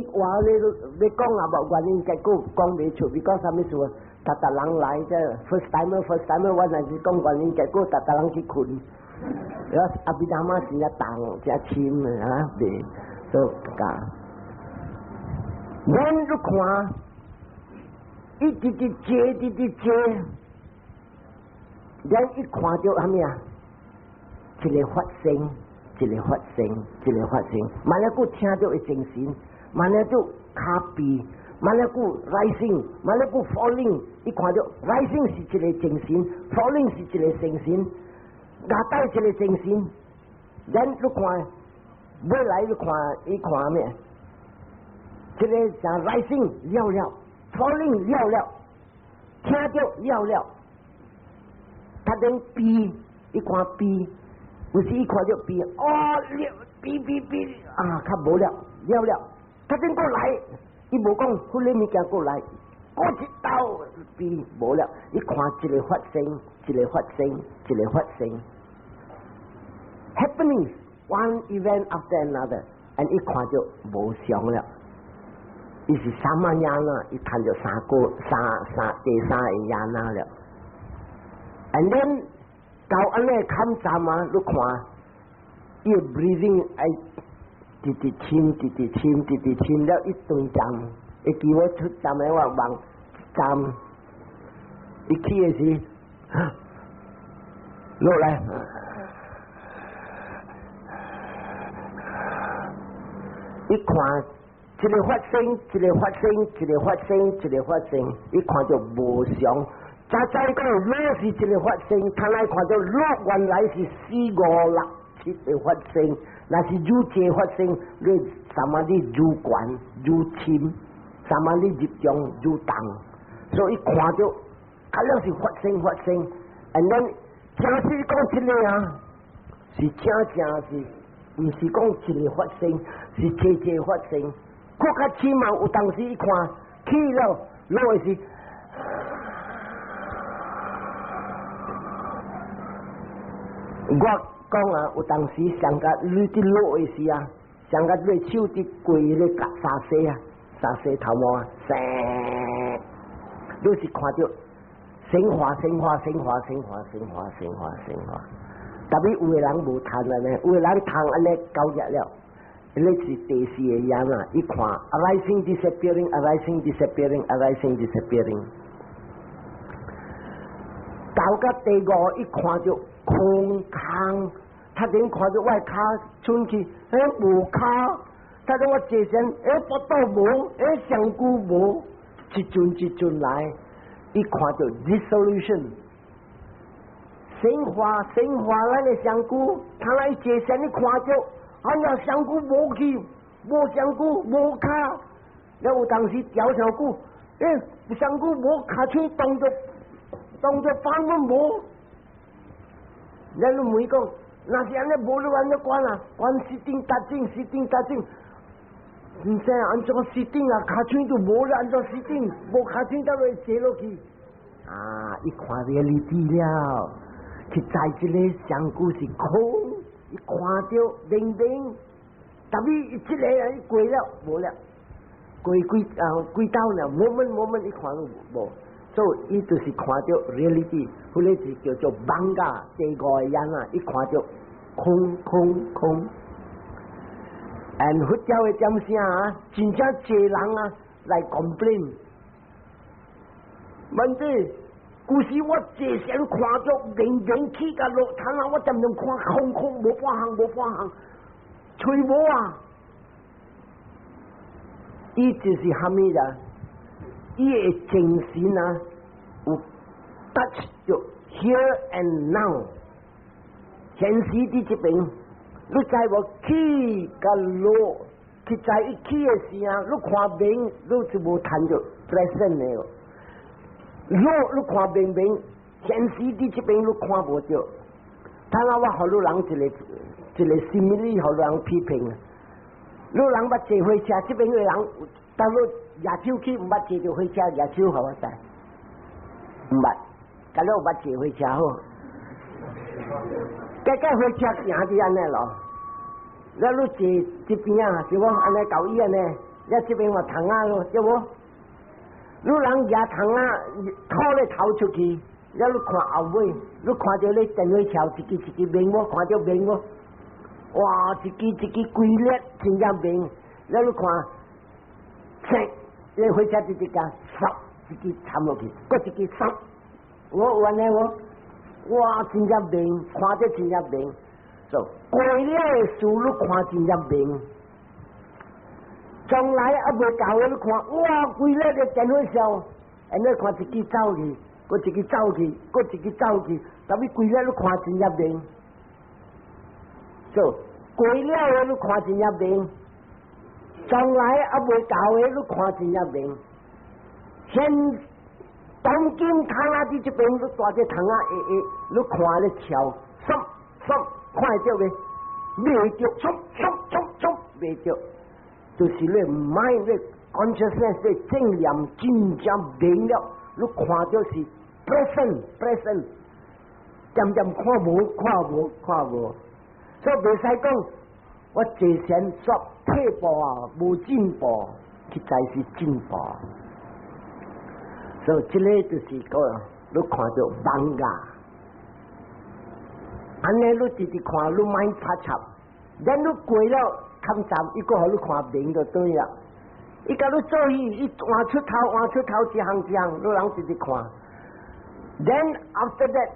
話你你講啊，無原因結果講袂出，你講啥物事？逐逐人來這 first time，first time，我若是講原因結果，逐逐人去睏。阿毗達摩真正重，真深的啊，袂做教。咱你看，一直直坐，直直坐，咱一看著啥物啊？一个發生，一個發生，一個發生，萬一閣聽著會精神，萬一閣跤悲，萬一閣 rising，萬一閣 falling，伊看著 rising 是一個精神，falling 是一個精神，亞帶一個精神，咱你看，未來你看，伊看咩？這個像 rising 了了，falling 了了，聽著了了，他等悲，伊看悲。有時伊看著悲，哦，了悲悲悲啊，較無了了了，他等過來，伊無講，彼个物件過來，過一道悲無了，伊看一個發生，一個發生，一個發生，happening one event after another，and 伊看著無常了，伊是三摩 jhana，伊趁著三個三三第三個 jhana 了，and then 到按呢坎站啊，你看，伊 breathing 愛直直深，直直深，直直深了一頓站，會記我出站的我望站，一起的時，落來，一看，一個發生，一個發生，一個發生，一個發生，一看就無常。早知講落是一個發生，他來看著落原來是四五六七個發生，若是愈濟發生，你 samadhi 愈懸愈深，samadhi 入中愈重，所以看著，啊了是發生發生，and then 正是講這個啊，是正正是，毋是講一個發生，是濟濟發生。閣較起碼有當時一看起了落的是。我講啊，有當時上甲你佇落的時啊，上甲你手佇跪咧夾沙洗啊，沙洗頭毛啊，生，你是看著升華、升華、升華、升華、升華、升華、升華。特別有的人無趁按呢，有的人趁按呢九日了，你是第四個人啊，一看 arising disappearing arising disappearing arising disappearing，到甲第五一看著。空空，他頂看著我跤伸去，欸無跤，他講我坐禪，欸腹肚無，欸身軀無，一陣一陣來，伊看著 dissolution，升華升華咱的身軀，他來坐禪，你看著，哎呀身軀無去，無身軀無跤，了有當時調上久，欸身軀無跤手當作當作反本無。咱攏問講，若是按呢無你按怎管啊？管 sitting touching，sitting touching，毋知按怎 sitting 啊？跤手都無啦，按怎 sitting？無跤手倒會坐落去。啊！伊看 reality 了，去知這個身軀是空，伊看著明明，特別這個人過了無了，過幾啊幾道了，moment moment 伊看攏無。所以伊就是看著 reality，彼个是叫做 bhanga 第五個人啊，伊看著空空空。and 佛教的點聲啊，真正濟人啊來 complain。問題，舊時我坐禪看著明明起甲落，窗啊，我漸漸看空空無半項無半項，揣無啊！伊就是蝦米啦？伊的精神啊，有 touch 著 here and now，現時佇這邊，你知無起佮落，去在一起的時啊，你看明，你就無趁著 present 的。落你看明明，現時佇這邊你看無著。他那我予你人一個一個心理，予你人批評。你人捌坐火車，這邊的人，當你舉手去，毋捌坐著火車，舉手予我知。毋捌，敢若有捌坐火車好。計計火車行佇按呢咯，了你坐這邊啊，是講按呢到伊按呢，一這邊話蟲仔咯，對無？你人舉蟲仔，吐咧頭出去，了你看後尾，你看著你電話橋一支一支明無？看著明無？哇！一支一支規粒真正明，了你看，切，你火車直直行，唰，一支沉落去，閣一支唰，我有按呢無？哇！真正明，看著真正明，so 過了的事你看真正明。將來猶未到的，你看，哇！規粒的電火燒，and 你看一支走去，閣一支走去，閣一支走去，tapi 規粒你看真正明。so 過了的你看真正明，將來猶未到的你看真正明。現當今窗仔佇這邊，你蹛這窗仔會會，你看咧跳，唰唰看會著未？袂著，唰唰唰唰袂著。就是你 mind 你 consciousness 你正念真正明了，你看著是 present present，漸漸看無看無看無，所以袂使講我坐禪煞退步啊，無進步，實在是進步。所以這个就是講，你看著放假，按呢你直直看，你莫拍插，等你過了。坎站，伊閣予你看明就對啦。伊共你做戲，伊換出頭換出頭一項一項，你人直直看。Then after that，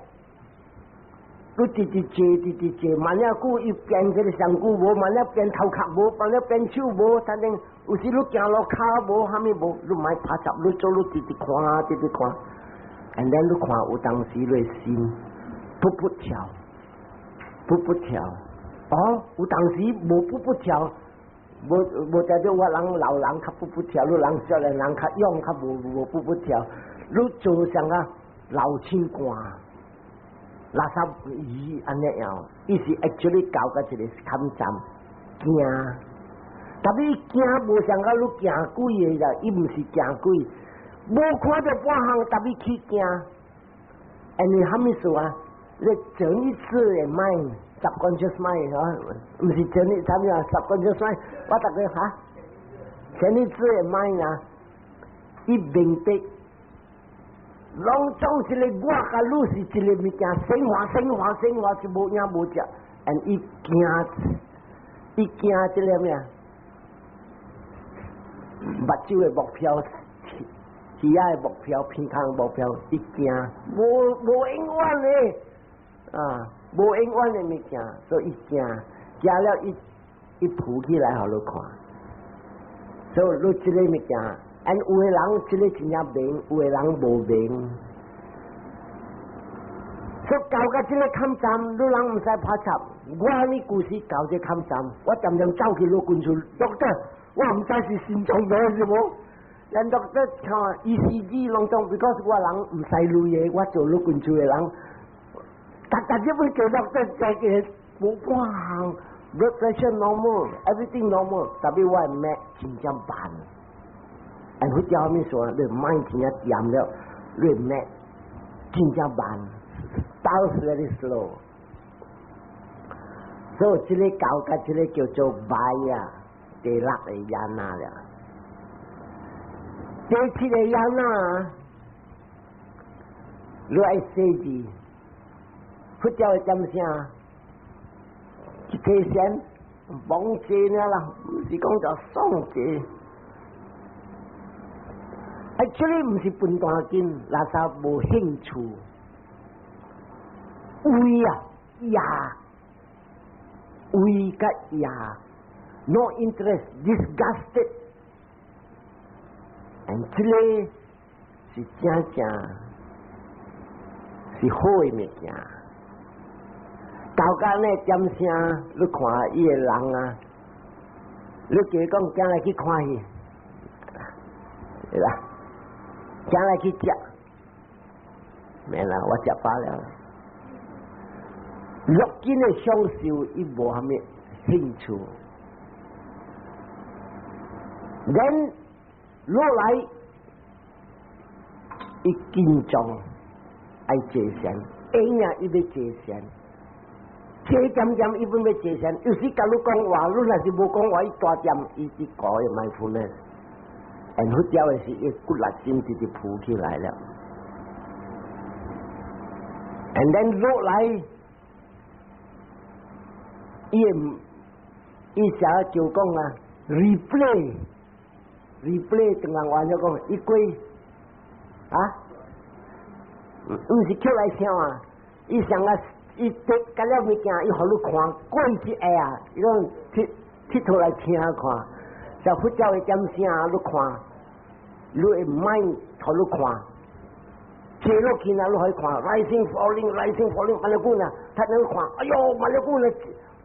你直直坐，直直坐，慢仔久伊變這个身軀無，慢仔變頭殼無，慢仔變手無，等等。有時你行路跤無，啥物無，你莫拍雜，你做你直直看，直直看。And then 你看有當時你心噗噗跳，噗噗跳。哦，有當時無噗噗跳，無無代表我人老人較噗噗跳，你人少年人較勇較無無噗噗跳。你做像啊流清汗，垃圾魚按呢樣，伊是 actually 到甲一个坎站驚，tapi 驚無像甲你驚鬼的啦，伊毋是驚鬼，無看著半項，tapi 去驚，因為啥物事啊？你整一次的 mind，subconscious mind 吼，毋是整一啥物啊？subconscious mind，我逐个哈，前一次的 mind 啊，伊明白。攏總一个我佮你是一个物件，生活生活生活是無影無跡，and 伊驚，伊驚這个咩？目睭的目標，耳仔的目標，鼻孔的目標，伊驚，無無永遠的，啊，無永遠的物件，所以伊驚，驚了伊伊浮起來予你看，所以你這个物件。and 有的人這个真正明，有的人無明。所以到甲這个坎站，你人毋使拍插。我呢故事到這坎站，我漸漸走去老君厝，doctor，我毋知是心臟病是無？咱 doctor 看 ECG 攏總，because 我人毋使類的，我做老君厝的人，逐逐日要叫 doctor 再個無半項，blood pressure normal，everything normal，tapi 我的脈真正慢。哎，佛教啥物說？你 mind 真正恬了，你脈真正慢，pulse very slow。所以這个到甲這个叫做 bhaya，第六个 yana 了。第七个 yana，你愛細緻，佛教的點聲，一提禪，忘記了啦，毋是講叫爽坐。Actually 毋是笨蛋筋，垃圾無興趣。畏啊，厭，畏佮厭，no interest，disgusted。and 這个是正正是好的物件。到甲呢點聲，你看伊个人啊，你叫伊講行來去看戲，對啦，行來去食，免啦，我食飽了。六根的享受，伊無啥物興趣。人落來，伊緊張愛坐禪，會影伊欲坐禪。坐恬恬，伊本欲坐禪，有時共你講話，你若是無講話，伊大恬，伊一個會 mindfulness。And 佛教的是伊骨力心直直浮起來了。And then 落來，伊伊寫就講啊，replay，replay，同人話咗講，伊過啊，毋是叫來想啊，伊想啊，伊得甲了物件，伊予你看過一下啊，伊講鐵鐵佗來聽看，像佛教的點聲，你看，你會mind予你看，坐落去啊，你可以看，rising falling rising falling，蠻了久呢，他能看，哎喲，蠻了久呢。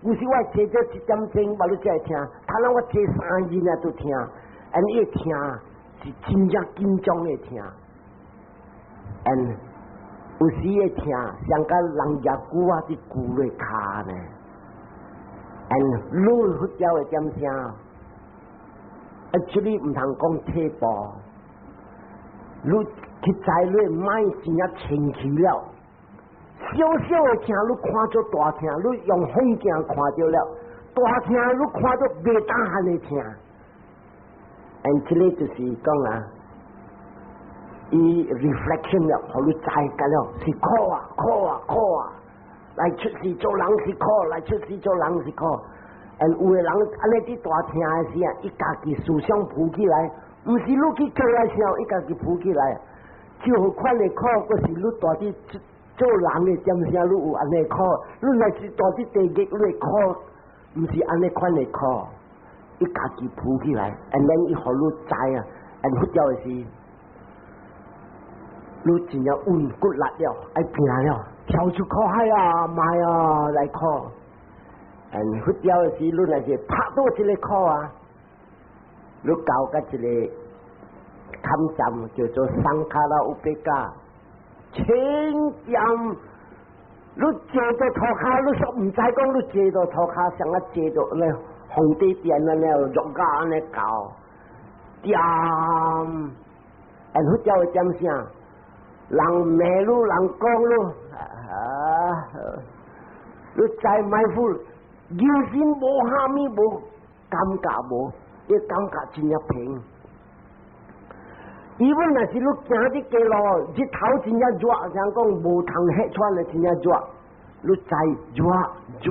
有時我坐這一點鐘，無你才會聽，他讓我坐3日啊都聽，and 伊聽是真正緊張的聽，and 有時會聽像甲人舉鼓啊佇鼓咧跤呢，and 你佛教的點聲，actually 毋通講退步，你去知你 mind 真正清氣了。小小的疼，你看做大疼，你用放鏡看著了；大疼，你看做袂當漢的疼。And 這個就是講啊，伊 reflection 了，予你知個了，是苦啊，苦啊，苦啊！來出世做人是苦，來出世做人是苦。And 有的人按呢佇大疼的時啊，伊家己思想浮起來，毋是你去叫來想，伊家己浮起來，就款的苦，閣是你蹛佇做人的點聲，你有按呢苦，你若是蹛佇地獄，你的苦，毋是按呢款的苦，伊家己浮起來，and then 伊予你知啊，and 佛教的是，你真正穩骨力了，愛拼了，跳出苦海啊，莫啊來苦，and 佛教的是，你若是拍倒這個苦啊，你到甲一個坎站叫做 saṅkhāra upekkhā。清恬，你坐到塗跤，你煞毋知講你坐到塗跤，像啊坐到咧紅地墊啊了，肉甲按呢搞，恬，and 佛教會點聲？人罵你，人講你，啊，你知 mindful，人生無蝦米無感覺無，伊感覺真正平。伊本若是你行佇街路，日頭真正熱，像講無通血喘的真正熱，你知熱熱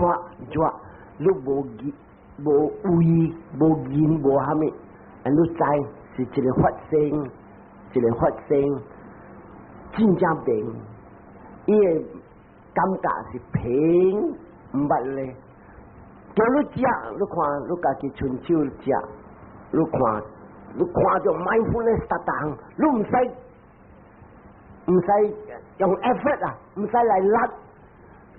熱，你無熱無胃無熱無蝦米，and 你知是一個發生，一個發生，真正平，伊的感覺是平，毋捌咧。叫你食，你看你家己伸手食，你看。你看著 mindfulness 逐項，你毋使用 effort 啊，毋使來力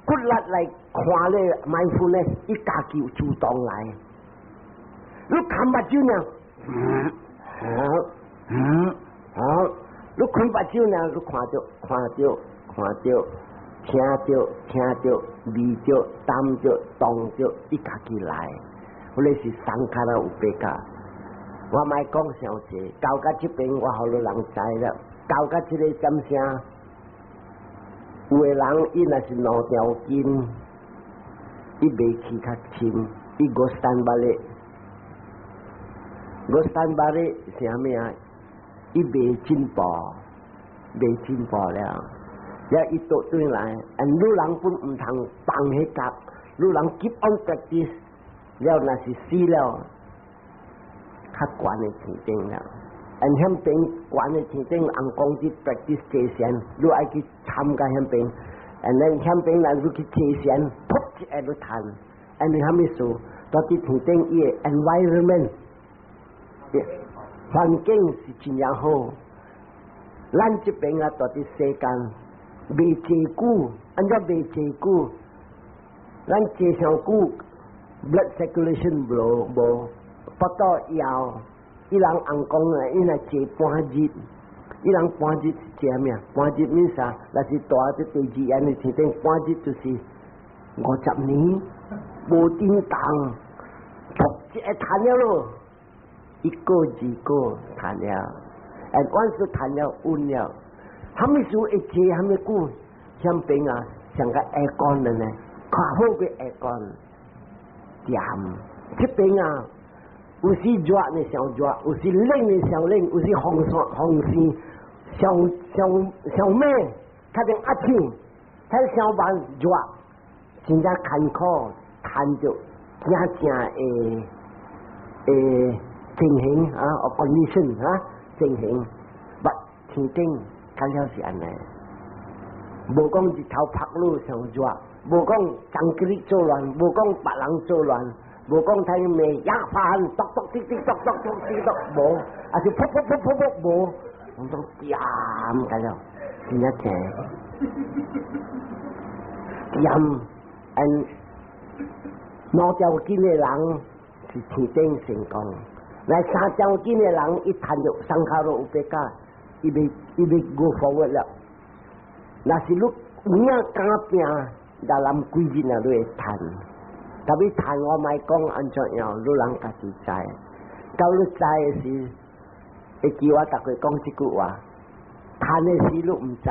骨力來看咧 mindfulness，伊家己有主動來。你看目睭呢？嗯嗯嗯，好，你開目睭呢？你看著看著看著，聽著聽著，味著淡著動著，伊家己來。彼個是 saṅkhāra upekkhā。我莫講傷濟，到甲這邊我予你人知了。到甲這個點聲，有的人伊若是兩條筋，伊袂去較深，伊 gotthambhari，gotthambhari 是啥物啊？伊袂進步，袂進步了。了伊倒轉來，and 你人本毋通放彼角，你人 keep on practice，了若是死了，較懸的天頂了。and 彼邊懸的天頂，翁講去 practice 坐禪，你愛去參加彼邊，and then 彼邊若你去坐禪，噗一下你彈，and 你啥物事？蹛佇天頂伊的 environment 環境是真正好。咱這邊啊，蹛佇世間袂坐久，按怎袂坐久？咱坐上久，blood circulation 無無，腹肚枵。伊人翁講啊，伊若坐半日，伊人半日是坐啥物啊？半日物啥？若是蹛佇地自然的天頂，半日就是50年無叮當，噗一下彈了咯，一個二個彈了，and once 彈了穩了，啥物事會坐啥物久？彼邊啊，像個 aircon 的呢，較好嘅會講恬。這邊啊，有時熱呢傷熱，有時冷呢傷冷，有時風扇風扇傷傷傷猛，較陣壓天，較傷慢熱，真正艱苦，趁著正正的的情形啊，condition 啊，情形，but 天頂敢了是按呢，無講日頭曝落傷熱，無講張吉利做亂，無講別人做亂，無講睇咩壓飯，篤篤滴滴篤篤篤滴篤，無，啊是噗噗噗噗噗無，攏總恬敢了，真正正，恬，and 兩條件的人是天頂成功，來三條件的人一談到 saṅkhāra upekkha，伊欲 go forward 了。若是你有影敢拚，若臨幾日啊，你會趁。特別趁我莫講按怎樣，你人家己知。到你知的時，會記我逐個講這句話。趁的時你毋知，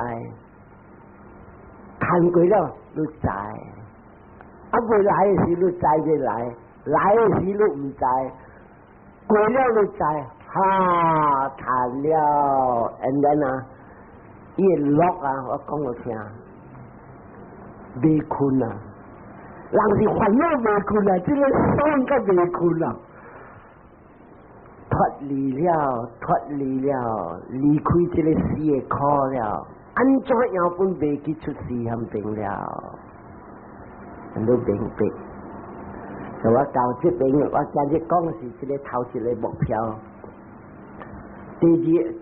趁過了你知。啊，未來的時你知欲來，來的時你毋知，過了你知，哈，趁了，and then 啊，伊會樂啊，我講予聽，袂睏啊，人是煩惱袂睏啊，這個爽甲袂睏啊，脫離了，脫離了，離開這個死的苦了，按怎樣本袂去出世陷邊了，你明白？所以我到這邊，我今日講是這個頭一個目標。第二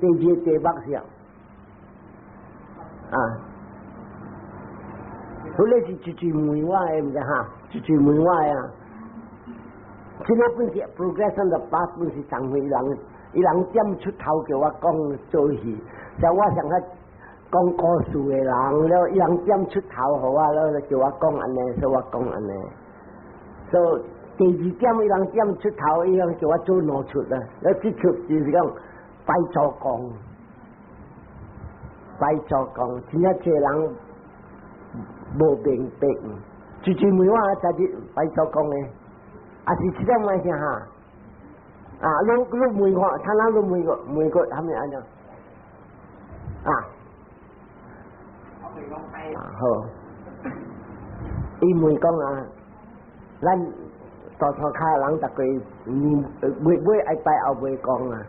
題目是啊，彼個是直直問我的，毋知哈？直直問我的啊。這個本是 progression 的 path，本是長輩人，伊人點出頭叫我講做戲，像我上較講故事的人，了伊人點出頭予我，了叫我講按呢，所以我講按呢。所以第二點，伊人點出頭，伊人叫我做兩齣啦，了這齣就是講拜祖公，拜祖公，真正濟人無明白，直直問我就是拜祖公的，啊是這點物件哈？啊，你問我，他那你問過問過，啥物按怎？啊？啊好，伊問講啊，咱大塗跤人逐個年尾尾愛拜後尾公啊，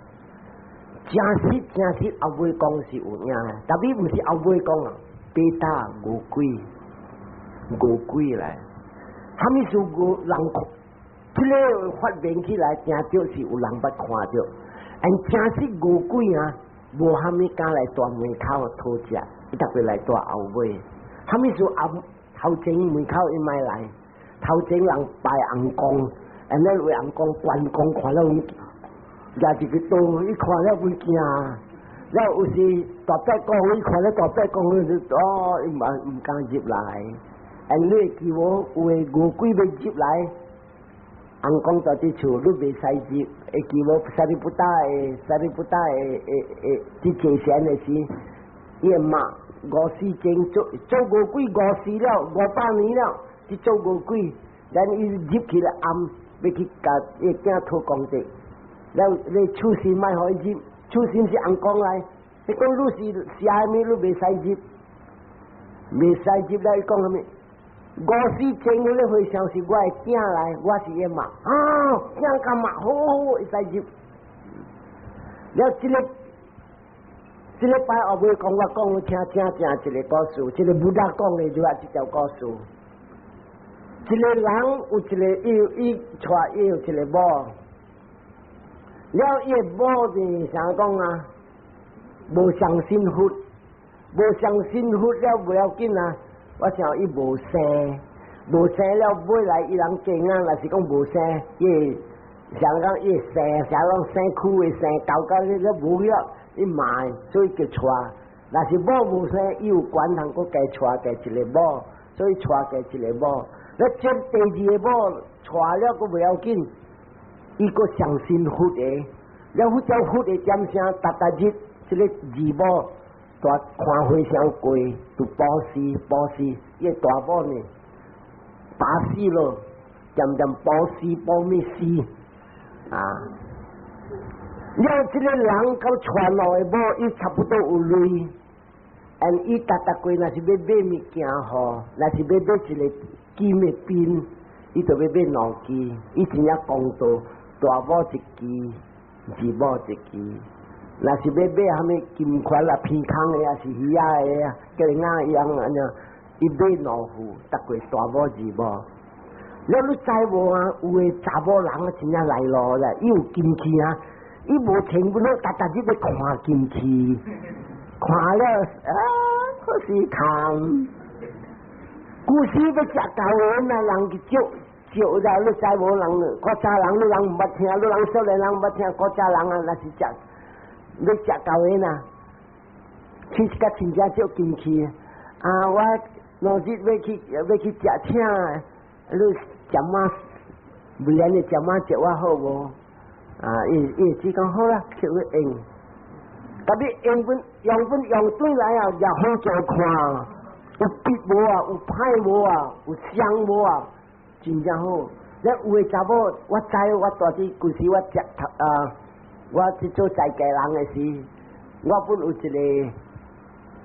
誠實誠實後尾公是有影，特別毋是後尾公啊，八打餓鬼，餓鬼來，啥物事餓人？這個發明起來，聽著是有人捌看著，但誠實餓鬼啊，無啥物敢來大門口討食，伊特別來蹛後尾。啥物事後頭前門口伊莫來，頭前人拜尪公，按呢為尪公關公看了舉一個刀，伊看了會驚。了有時大伯公伊看了大伯公，就哦，伊嘛毋敢入來。按你會記無？有的餓鬼欲入來。尪公蹛佇厝，你袂使入。會記無？Sariputta 的，Sariputta 的，的的，佇坐禪的時，伊會罵五死前做做餓鬼餓死了500年了，去做餓鬼，咱伊入去了暗，欲去共伊囝討功德。了你厝神莫予伊入，厝神是尪公來，伊講你是啥物，你袂使入，袂使入來。伊講啥物？五死前彼個和尚是我的囝來，我是伊媽啊，囝共媽好好會使入。了，這個拜後尾講我講聽正正一個故事，這個 Buddha 講的就係這條故事。一個人有一個伊伊娶伊有一個某，了伊的某就是啥講啊？無相信佛，無相信佛了無要緊啊！我想伊無生，無生了尾來伊人嫁啊，若是講無生，伊想講伊生，想講生區的生，搞到你個無了，伊罵，所以叫娶。若是某無生，伊有權通閣加娶加一個某，所以娶加一個某。那這第二個某娶了閣袂要緊，伊閣相信佛的，了佛教佛的點聲，逐逐日這個二某大看和尚過，就布施布施，伊個大某呢，把死咯，漸漸布施布物施啊。了這個人到娶兩个某，伊差不多有鐳，and 伊逐逐過若是欲買物件吼，若是欲買一個金的鞭，伊就欲買兩支，伊真正公道，大某一支，二某一支。若是欲買啥物金環啊、鼻空的啊，是魚仔的啊，叫人鴨一樣按呢，伊買兩副，逐過大某二某。了你知無啊？有的查某人啊，真正來路啦，伊有金器啊，伊無穿本好，逐逐日咧看金器，看了啊，可是看。古時欲食豆圓啊，人去借借啦，你知無人？古早人你人毋捌聽，你人少年人毋捌聽，古早人啊，若是食欲食豆圓啊，去共親戚借金器啊，我兩日欲去食請，你食馬，未來你食馬借我好無？啊，伊伊只講好啦，叫伊用，特別用本用本用對來啊，也好做看，有筆無啊，有歹無啊，有傷無啊，真正好。咧有的查某，我知我大啲舊時我食頭啊，我去做在家人的時，我本有一個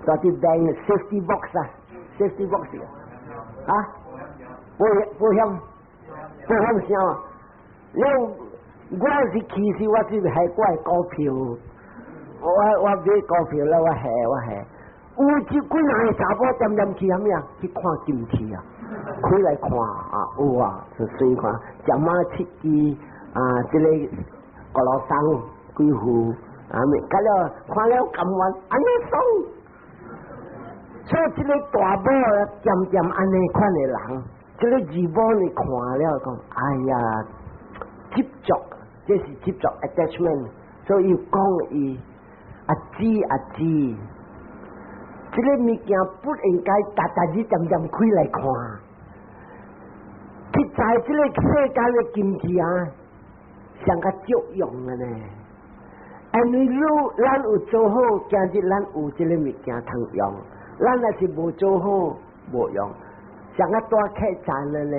大啲 bank safety box 啊，safety box 啊，保險箱啊，了我是其實我是係我的股票，我買股票了，我下我下，有一幾個查某恬恬去啥物啊？去看金器啊，開來看啊，有啊，就隨看，食馬七支啊，這個歌羅山幾副啊，咪，甲了看了甘願，按呢爽。所以這個大某恬恬按呢款的人，這個二某你看了講，哎呀，執着，這是執着 attachment，所以講伊阿姊阿姊，這個物件不應該逐逐日恬恬開來看。實在這個世間的金錢啊，上較足用的呢。因為你咱有做好，今日咱有這個物件通用。咱若是無做好，無用。像啊蹛客棧的呢，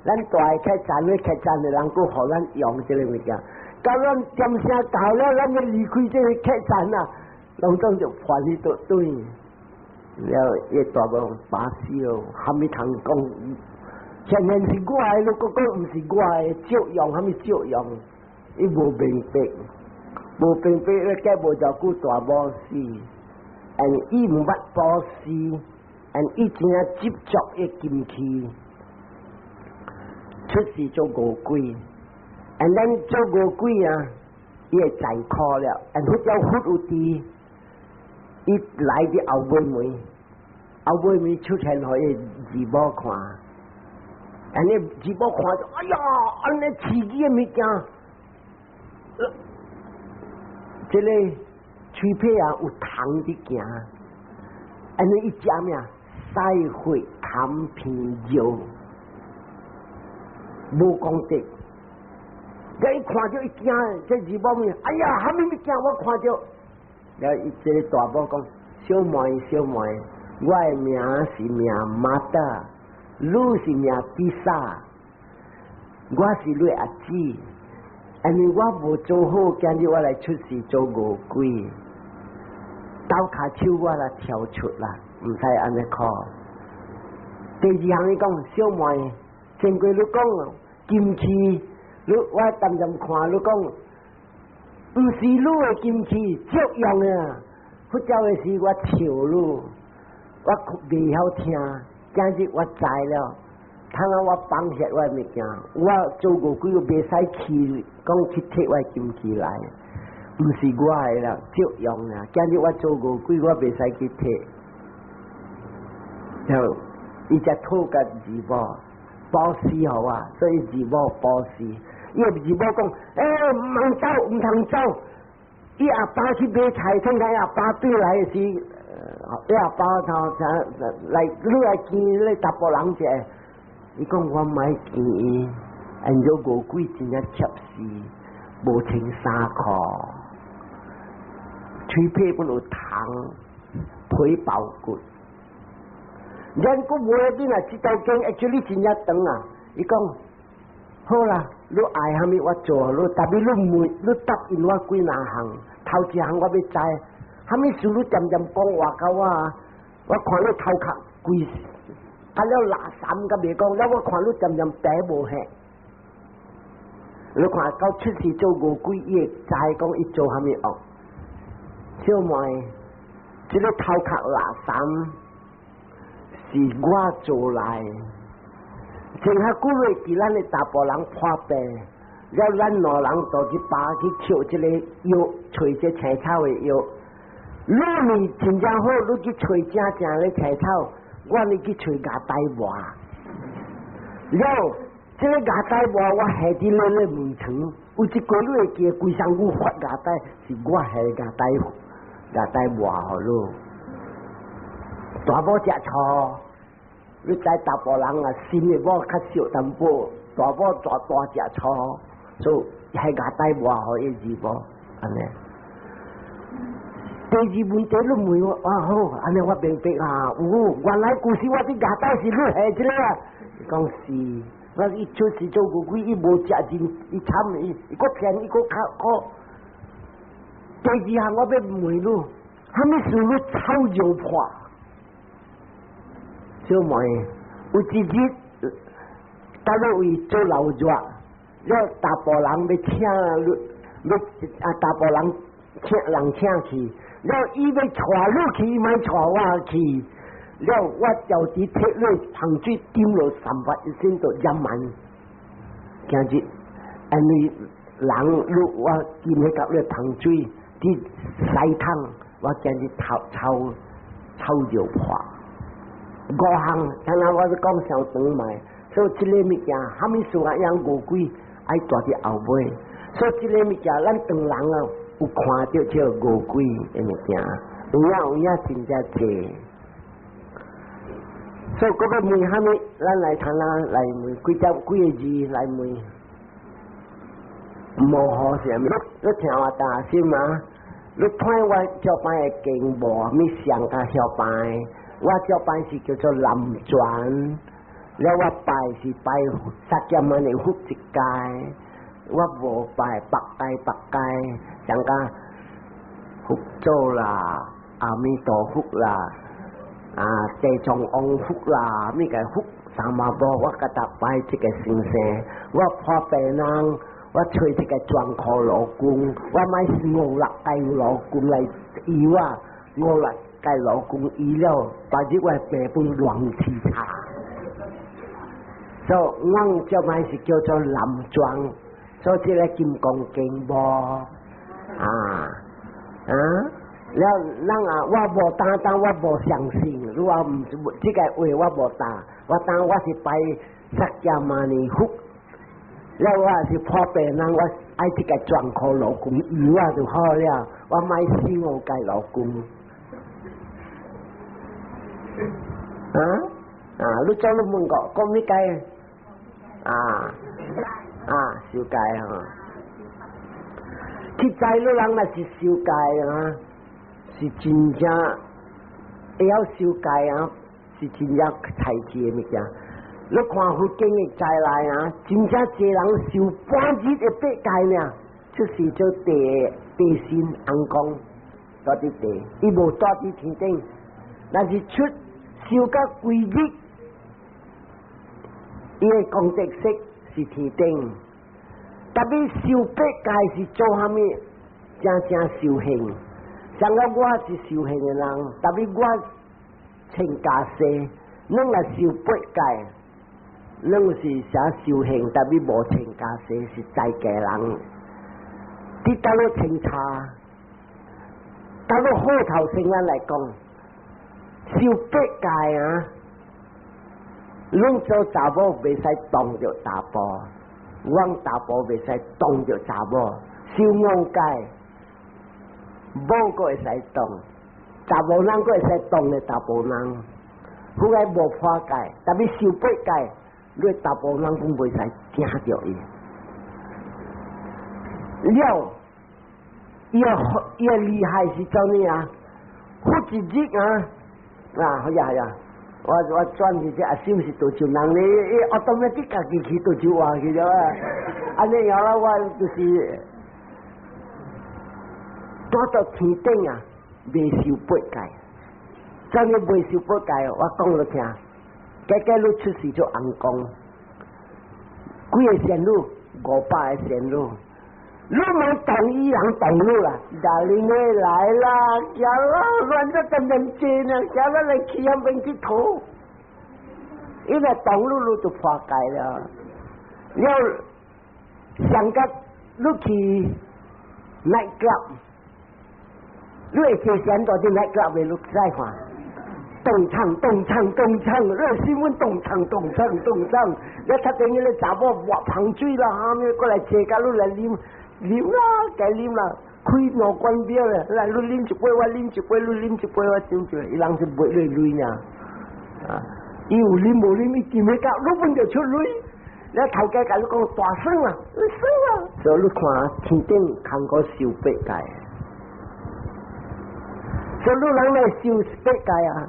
咱蹛客棧咧，客棧的人閣予咱用這個物件。到咱點聲到了，咱欲離開這個客棧啊，攏總就歡喜倒轉。了，伊大某把死哦，蝦米通講？顯然是我的，你閣講毋是我的，借用蝦米借用？伊無明白，無明白，咧過無偌久大某死。and 伊毋捌布施，and 伊真正執著伊金器，出世做餓鬼，and 咱做餓鬼啊，伊會在苦了，and 佛教佛有知，伊來佇後尾暝，後尾暝出現予伊二某看，and 伊二某看著，哎呀，按呢刺激的物件，這個喙皮啊有蟲佇行，按呢伊食咩啊？屎血痰片肉，無功德。伊看著伊驚，這二某問：哎呀，蝦米物件？我看著，了伊這個大某講：小妹，小妹，我的名是名瑪達，你是名比薩，我是你阿姊。因為我無做好，今日我來出世做餓鬼，鬥跤手我來跳出啦，毋使按呢苦。第二項伊講，小妹，前過你講金器，你我恬恬看你講，毋是你的金器，借用啊。佛教的時我笑你，我袂曉聽，今日我知了。通啊！我放下我的物件，我做餓鬼又袂使去，講去提我的金器來，毋是我的啦，借用啦。今日我做餓鬼，我袂使去提。然後伊才討共二某布施予我，所以二某布施。伊二某講：欸，毋通走，毋通走。伊阿爸去買菜，聽講阿爸轉來的時，伊阿爸頭才來，你來見你查埔人者。伊講我莫見伊，按照餓鬼真正怯死，無穿衫褲，喙皮本有蟲，皮包骨。咱閣無要緊啊，這道經 actually 真正長啊。伊講好啦，你愛啥物我做，你 tapi 你問，你答應我幾若項，頭一項我欲知，啥物事你恬恬講話共我，我看你頭殼規，啊了垃圾甲袂講，了我看你恬恬病無嚇。你看到出世做餓鬼，伊會知講伊做啥物惡。小妹，這個頭殼垃圾是我做來，前下久月佇咱的查埔人破病，了咱兩人就去拔去抾這個藥，揣這青草的藥。你呢真正好，你去揣正正的青草，我呢去揣芽呆磨。了，這個芽呆磨我下佇咧咧門床，有一個你會記，規身軀發芽呆，是我下芽呆芽呆磨予你。大某食醋，你知查埔人啊，新的某較俗淡薄，大某大大食醋，所以下芽呆磨予伊是無按呢。第二問題你問我，啊好，按呢我明白啊。有，原來舊時我佇芽呆是你下這個啊，講是。我伊出世做餓鬼，伊無食真，伊慘伊，伊閣騙，伊閣較苦。第二項我欲問你，啥物事你臭尿破？小妹，有一日，到了位做老熱，了查埔人欲請你，欲啊查埔人請人請去，了伊欲帶你去，伊莫帶我去。了我就佇摕你香水點落300一身就染滿。今日因為人你我今日甲你香水佇洗桶，我今日臭臭臭尿破。五項，剛剛我講傷長嘛，所以這个物件，啥物事啊，養餓鬼愛蹛佇後尾，所以這个物件，咱唐人啊有看著這個餓鬼的物件，有影有影真正濟。所以閣欲問啥物，咱來聽啦，來問幾隻幾个字來問。無好啥物，你聽我擔心啊！你看我這擺的經無啥物上較曉拜，我這擺是叫做南傳，了我拜是拜薩迦牟尼佛一界，我無拜別界別界，像講佛祖啦、阿彌陀佛啦、啊地藏王佛啦，物個佛三媽婆，我佮搭拜這個先生，我破病人。我揣一個專科老公，我買五六屆老公來醫我，五六屆老公醫了，把這我病本亂七差。所以，阮這擺是叫做南傳，所以這個金剛經無啊啊，了咱啊，我無擔當，我無相信，如果毋這個話我無擔，我當我是拜釋迦牟尼佛。了我是破病人，我愛這個專科老公醫我就好了，我莫死五屆老公。啊啊！你早你問過，講咩解？啊啊，受戒啊！去知你人若是受戒啊，是真正會曉受戒啊，是真正才智的物件。你看佛經的在內啊，真正濟人受半日的八戒爾，就是做地地神尪公，蹛佇地，伊無蹛佇天頂，但是出受到規日，伊的功德色是天頂。tapi 受八戒是做啥物？正正修行。像講我是修行的人，tapi 我穿袈裟，咱若受八戒。攏是寫修行，tapi 無穿袈裟是在家人。佇倒落清查，倒落好頭先咱來講，受八戒啊，攏做查某袂使動著查埔，阮查埔袂使動著查某。受五戒，某閣會使動，查某人閣會使動的查埔人，佢個無破戒，tapi 受八戒。你查埔人講袂使驚著伊，了，伊個伊個厲害是做咩啊？好一日啊，啊，好呀好呀，哦，我轉去這阿心是道場人咧，伊 automatic 家己去道場話去咗啊！按呢樣啦，我就是蹛到天頂啊，未受八戒，真嘅未受八戒，我講你聽，假假你出世做尪公，幾个仙女？500個仙女。你莫動伊人動你啦，大玲的來啦，行啦，亂咗咁認真啊，行啦來去遐邊去討，伊若動你，你就破戒了。了，上甲你去 night club，你會坐仙到佇 night club 的，你再看，動唱動唱動唱，你新聞動唱動唱動唱，你睇見彼個查某抹香水啦，哈咩過來坐甲你來啉。啉啦，該啉啦，開兩罐啤啦，來你啉一杯，我啉一杯，你啉一杯，我斟一杯，伊人是賣你鐳爾，啊，伊有啉無啉，伊見欲到，你本就出鐳，你頭家共你講大耍啊，你耍啊，所以你看天頂通過受八戒，所以你人來受八戒啊，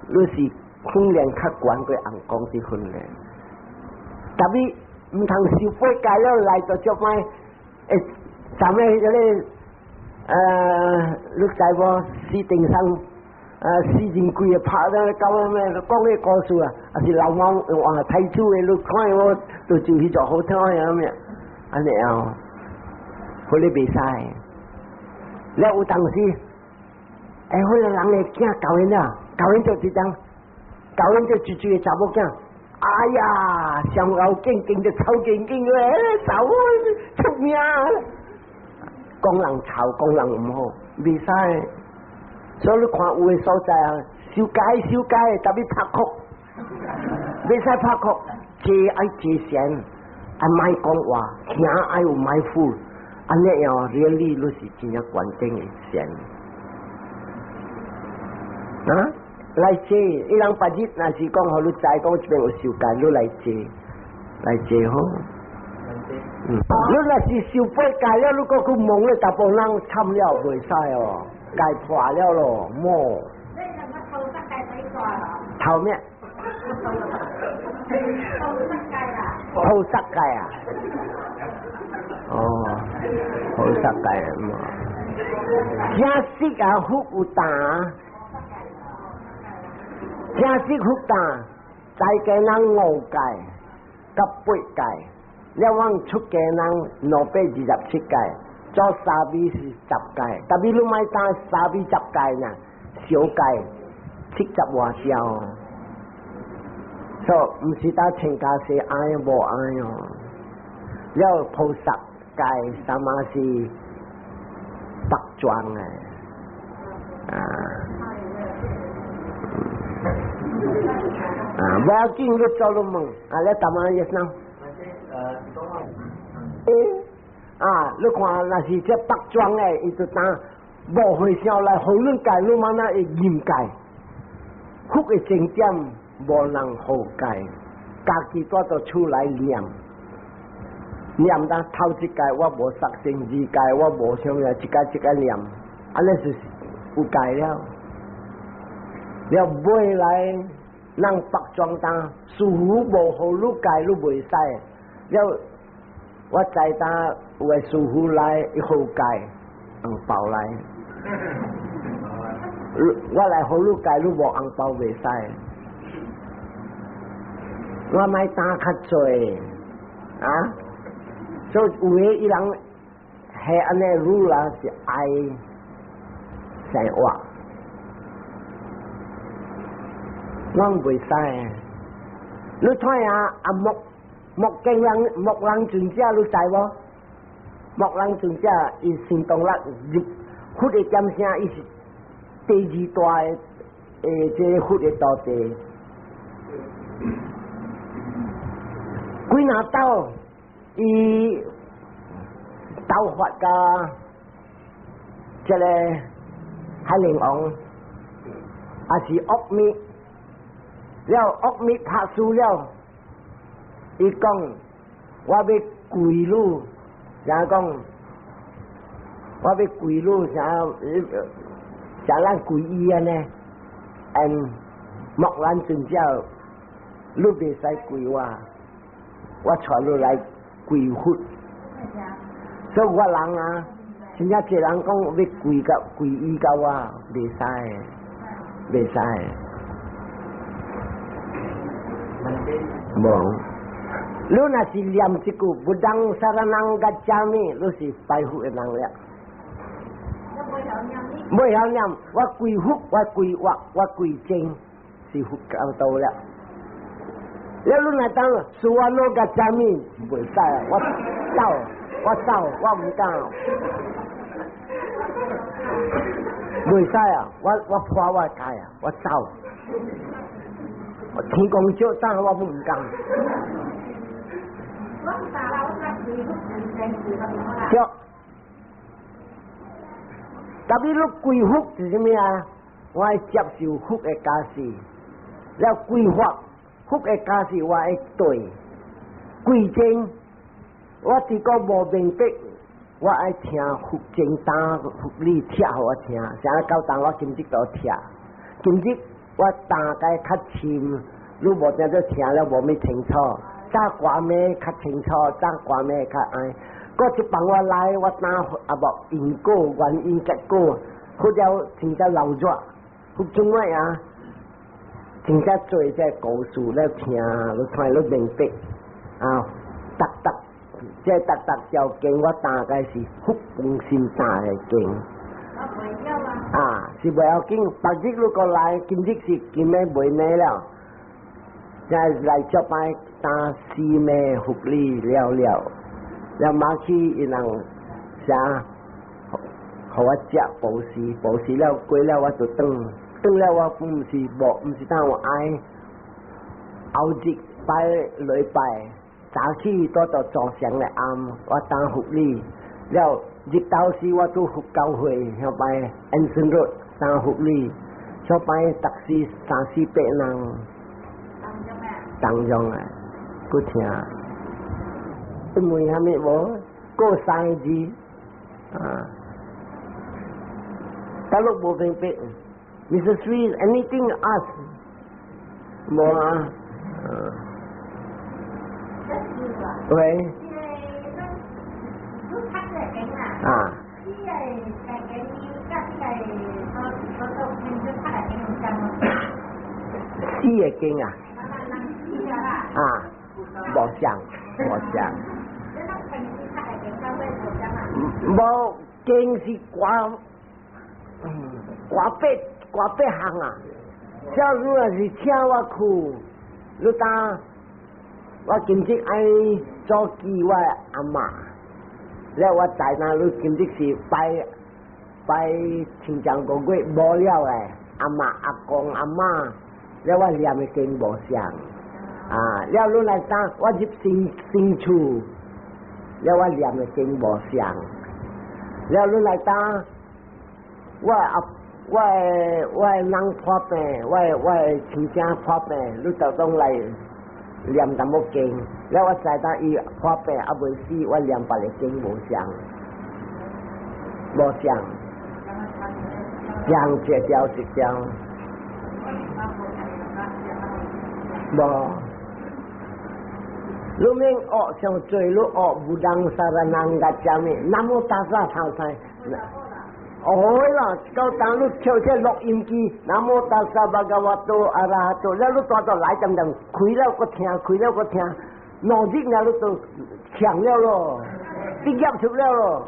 你是訓練較懸過尪公的訓練，特別毋通受八戒了來就足歹。欸，咱們彼個，你知無？死頂上，死人規个拍了，搞咩？講彼個故事啊，抑是老貓換太子的，你看無？就就是做好聽的咩？按呢樣，彼个袂使。了有當時，欸，彼个人的囝教𪜶啊，教𪜶就一張，教𪜶就一一個查某囝。哎呀，上後勁勁就臭勁勁咧，走出名。講人臭，講人毋好，袂使。所以你看有的所在啊，受戒受戒，特別拍哭，袂使拍哭，坐愛坐禪，愛莫講話，行愛有 mindful，按呢樣 really 你是真正關鍵的禪。啊？來坐，伊人別日若是講予你知，講這邊有受戒，你來坐，來坐好。你若是受八戒了，你閣去問咧，大部人慘了，袂使哦，戒破了咯，莫。你係咪頭失戒死過啊？頭咩？頭失戒啊！頭失戒啊！哦，頭失戒嘛。正式啊，福有大。正式福大，在家人五戒佮八戒，了阮出家人227戒，做沙彌是十戒，特別你莫當沙彌十戒呢，小戒七十外條，所以毋是當穿袈裟愛無愛哦。了菩薩戒啥物是白裝的啊。啊，無要緊，你做你問，啊，你答案 yes no？欸，啊，你看，若是這白裝的，伊就當無和尚來予你戒，你嘛那會嚴戒？佛的正點無人予戒，家己蹛到厝內念，念到頭一戒我無殺生，二戒我無啥物，一戒一戒念，按呢就是有戒了。了尾來，人白裝當師父無予你戒，你袂使。了，我知當有的師父來伊予戒紅包來，我來予你戒，你無紅包袂使。我莫擔較濟啊，所以有的伊人係按呢 rule 啊，是愛生活。我袂使。你睇下阿木木經人木人尊者，你知無？木人尊者伊神通力入佛的點聲，伊是第二大的欸，這個佛的徒弟。幾若斗，伊鬥法佮這個海陵王，抑是惡密。了惡密拍輸了，伊講我欲跪你，啥講我欲跪你，啥啥咱跪伊按呢？嗯，木蘭尊者，你袂使跪我，我帶你來跪佛。所以我人啊，真正一個人講欲跪共皈依共我，袂使，袂使。無，你若是念這句 Buddham saranam gacchami，你是拜佛的人了。袂曉念，我歸佛，我歸法，我歸僧，是佛教徒了。了你若當 Suvanno gacchami，袂使啊！我走，我走，我毋敢。袂使啊！我破我戒啊！我走。我天公照當我毋敢。我打啦，我打歸佛歸僧歸佛啦。對。特別你歸佛是啥物啊？我愛接受佛的教示，了歸法，佛的教示我愛對。歸僧，我佇閣無明白，我愛聽佛經單佛理聽予我聽。啥到當我今日都聽，今日我大概較深，你無聽做聽了無咪清楚。早寒暝較清楚，早寒暝較愛。過一放我來，我當啊無因果原因結果，或者真正流熱，佛做乜啊？真正做這故事咧聽，你聽你明白啊？逐逐這逐逐條經，我大概是佛本心大的經。啊，是袂要緊，別日如果來，今日是今暝袂暝了，再來這擺打四暝佛理了了。了馬去伊人啥，予我食布施，布施了過了我就轉，轉了我毋是無，毋是當我愛後日拜禮拜，早起倒到早上的暗，我當佛禮了日頭時我拄佛教會，遐擺 Anson Road 當佛禮，遐擺逐時三四百人，當中啊，閣聽。你問啥物無？過三個字啊！大陸無明白，Mr. Sweet anything ask 無啊？喂。啊。四個經啊？啊，無相，無相。無經是掛掛八掛八項啊！假如若是請我去，你當我今日愛做記我阿嬤，了我知影你今日是拜拜親像個月無了的阿嬤阿公阿嬤，了我念的經無相啊！了你來當我入新新厝，了我念的經無相，了你來當我阿我的我的人破病，我的親戚破病，你就當來念淡薄經，了我知影伊破病猶未死，我念別个經無相，無相，相一條一條，無。你免學上濟，你學 Buddham saranam gacchami，南無達薩頭先。哦啦，到當你跳這錄音機，南無達薩巴嘎瓦多阿拉哈多，了你大到來點點，開了閣聽，開了閣聽，2日了你都強了咯，畢業出了咯。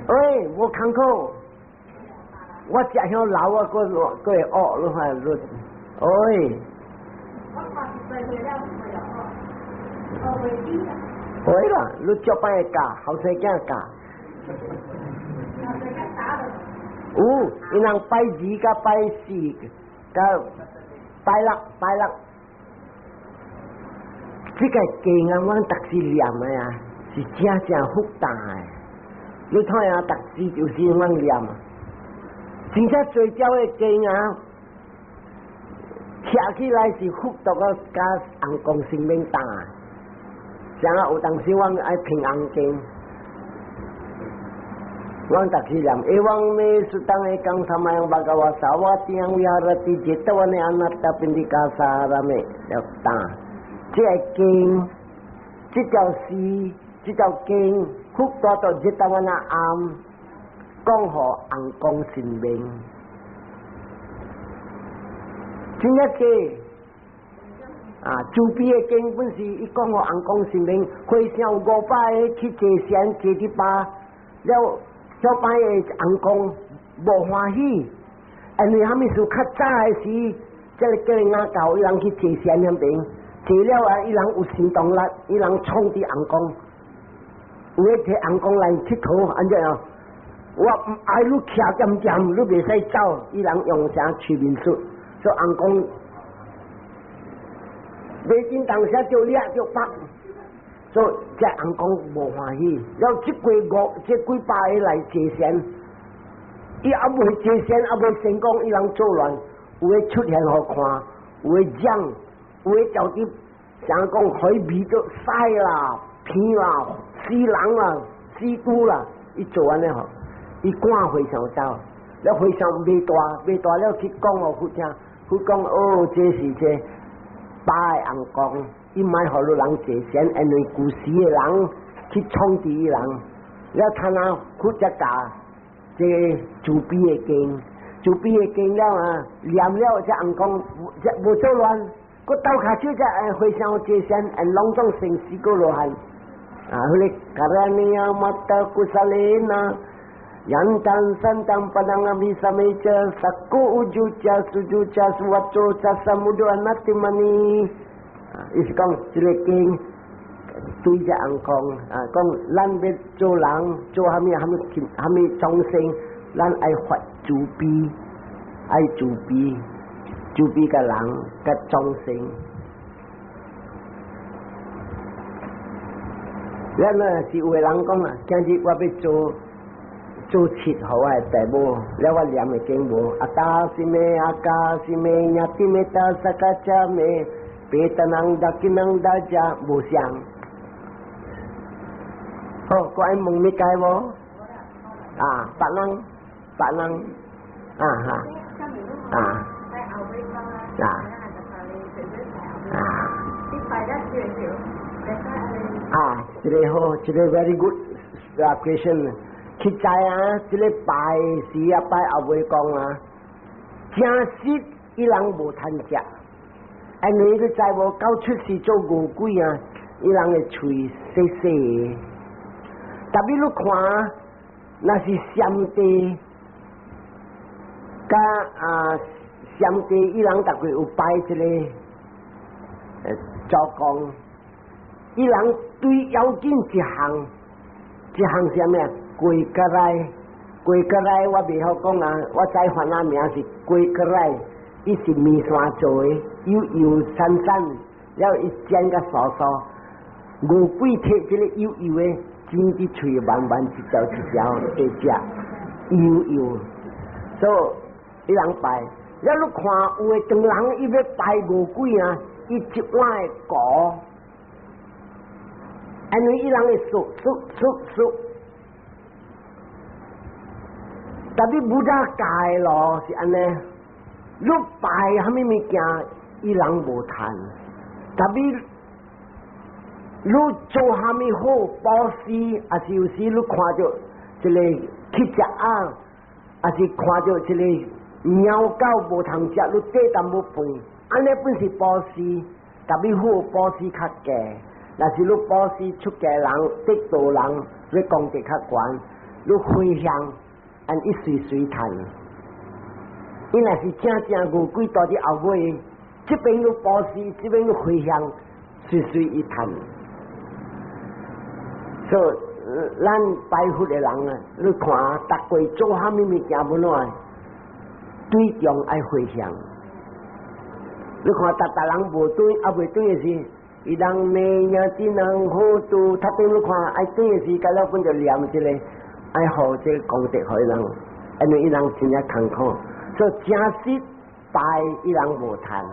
喂，無艱苦，我食香老啊，閣閣會學，你看你，喂。會啦，你足擺會教，後生囝教。有，伊人拜二佮拜四，佮拜六拜六。這個經啊，阮逐時念的啊，是真正複雜的。你看啊，逐時就是阮念啊，真正最條的經啊，聽起來是複雜個，佮紅光生免大。像啊，有當時阮愛平安經。阮逐去念，エヴァメスタンエカンサマヤンバガワサワティアンวิハラティジェタワネアナタピンディカサラメ了打。這个經，這條詩，這條經，佛帶到ジェタワナ庵，講予尪公神明。真正濟啊！慈悲的經本是伊講予尪公神明，和尚有500個去坐禪坐佇巴了。小擺的尪公無歡喜，因為蝦米事較早的時，這个叫人阿教伊人去坐禪遐邊，坐了啊，伊人有行動力，伊人創佇尪公，有的提尪公來𨑨迌，按怎樣？我毋愛你徛恬恬，你袂使走，伊人用啥催眠術？所以尪公袂真當時就掠就縛。所以這尪公無歡喜，了這幾五這幾百个來坐禪，伊猶未坐禪，猶未成功，伊人作亂，有的出現予看，有的講，有的就佇啥講海味做屎啦、鼻啦、死人啦、死豬啦，伊做按呢吼，伊趕和尚走，了和尚袂大，袂大了去講予佛聽，佛講哦，這是這八个尪公。伊莫予汝人坐禪，因為舊時的人去創治伊人，了他那佛才教這慈悲的經，慈悲的經了啊，念了這尪公這無作亂，閣鬥跤手才和尚坐禪，攏總成四果羅漢。啊，彼个カラニヤマタクサレナ，ヤンタンサンタンパダンアビサメチャサコウジュチャスジュチャスワチョチャサムドアナテマ尼。伊是講這个經對這尪公啊，講咱欲做人做蝦米蝦米蝦米眾生，咱愛發慈悲，愛慈悲，慈悲共人佮眾生。咱呢是有的人講啊，今日我欲做做七予我的爸母，了我念的經無，阿達西梅阿卡西梅亞蒂梅達薩卡恰梅，別達囊達吉囊達加無相。好，閣愛問你解無？啊，別人，別人，啊哈，啊，啊，啊。啊，這个好，這个 very good question。實在啊，這个拜時啊，拜後尾講啊，誠實伊人無貪食，因為你知無？到出世做餓鬼啊，伊人的喙細細的。特別你看，若是禪地，佮啊禪地，伊人逐個有拜這个祖公。伊人最要緊一項，一項是啥物啊？雞角來，雞角來，我袂曉講啊，我知番仔名是雞角來，伊是麵線做的，油油散散，了伊煎甲酥酥，餓鬼提這个油油的，煎佇喙慢慢一條一條在食，油油，所以伊人拜，了你看有的唐人伊欲拜餓鬼啊，伊一碗的糊。因為伊人會數數數數，特別佛教的路是按呢，你拜蝦米物件，伊人無貪；特別你做蝦米好布施，抑是有時你看著一个乞食仔，抑是看著一个貓狗無通食，你缀淡薄飯，按呢本是布施，特別好布施較低。若是你布施出家人、得道人，你功德較懸，你回向，按伊隨隨趁。伊若是正正餓鬼蹛佇後尾，這邊你布施，這邊你回向，隨隨伊趁。所以咱拜佛的人啊，你看逐個做蝦米物件本來對眾愛回向。你看逐逐人無轉，猶未轉的時。伊人メญาตินังโหตุ，他頂你看愛轉的時，到了本就念這个，愛予這个功德予伊人，因為伊人真正艱苦，所以誠實拜伊人無貪。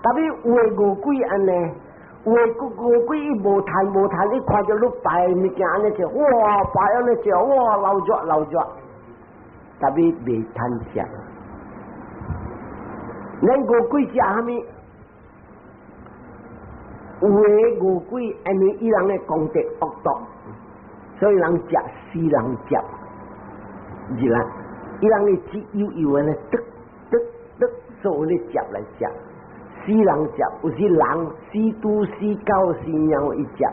特別有的餓鬼按呢，有的餓鬼伊無趁無趁，伊看著你擺物件按呢食，哇，擺按呢食，哇，流熱流熱，tapi 袂趁食。咱餓鬼食啥物？有的餓鬼因為伊人的功德惡毒，所以人食死人食，是啦，伊人的舌油油按呢，得得得，所有咧食來食。死人食，有時人死豬死狗死貓伊食，